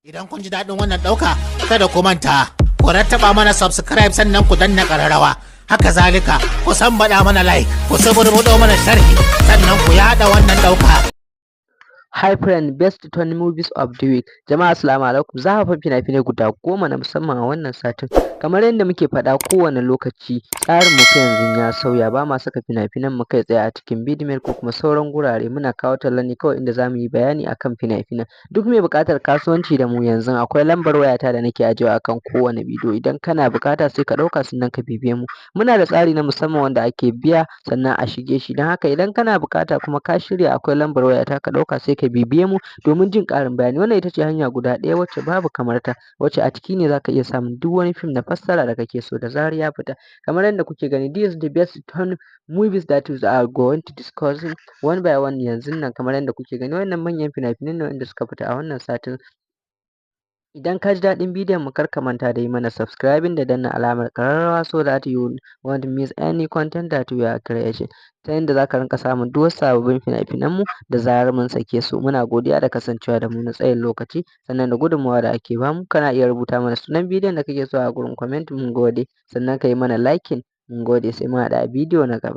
Idan kun ji daɗin wannan ɗauka, kada ku manta, ku rattaba mana subscribe, sannan ku danna ƙararrawa. Haka zalika, ku sambaɗa mana like, ku suburbuɗo mana sharhi, sannan ku yaɗa wannan ɗauka. Hi friend, best 20 movies of the week. Jama'a, assalamu alaikum. Zafafan fina-finai guda 10 na musamman a wannan satin. Kamar yadda muke faɗa kowane lokaci, tsarin mu fa yanzu ya sauya. Ba ma saka fina-finan mu kai tsaye a cikin Vidmate ko kuma sauran gurare. Muna kawo talla ne kawai inda za mu yi bayani akan fina-finan. Duk mai buƙatar kasuwanci da mu yanzu, akwai lambar wayata da nake ajiyewa akan kowane bidiyo. Idan kana buƙata, sai ka ɗauka sannan ka bibiye mu. Muna da tsari na musamman wanda ake biya sannan a shige shi. Don haka idan kana buƙata kuma ka shirya, akwai lambar wayata, ka ɗauka sai ka bibiye mu domin jin ƙarin bayani. Wannan ita ce hanya guda ɗaya wacce babu kamar ta, wacce a ciki ne za ka iya samun duk wani fim na fassara da kake so da zarar ya fita. Kamar yadda kuke gani, this is the best 10 movies that we are going to discuss one by one yanzun nan. Kamar yadda kuke gani, wannan manyan fina-finai ne wanda suka fita a wannan satin. Idan ka ji daɗin bidiyon mu, kar ka manta da yi mana subscribing da danna alamar ƙararrawa so that you won't miss any content that we are creating, ta yadda za ka rinƙa samun duk wasu sababbin fina-finan mu da zarar mun sake su. Muna godiya da kasancewa da mu na tsayin lokaci, sannan da gudunmawa da ake bamu. Kana iya rubuta mana sunan bidiyon da kake so a gurin comment. Mun gode. Sannan ka yi mana liking. Mun gode, sai mun haɗu a bidiyo na gaba.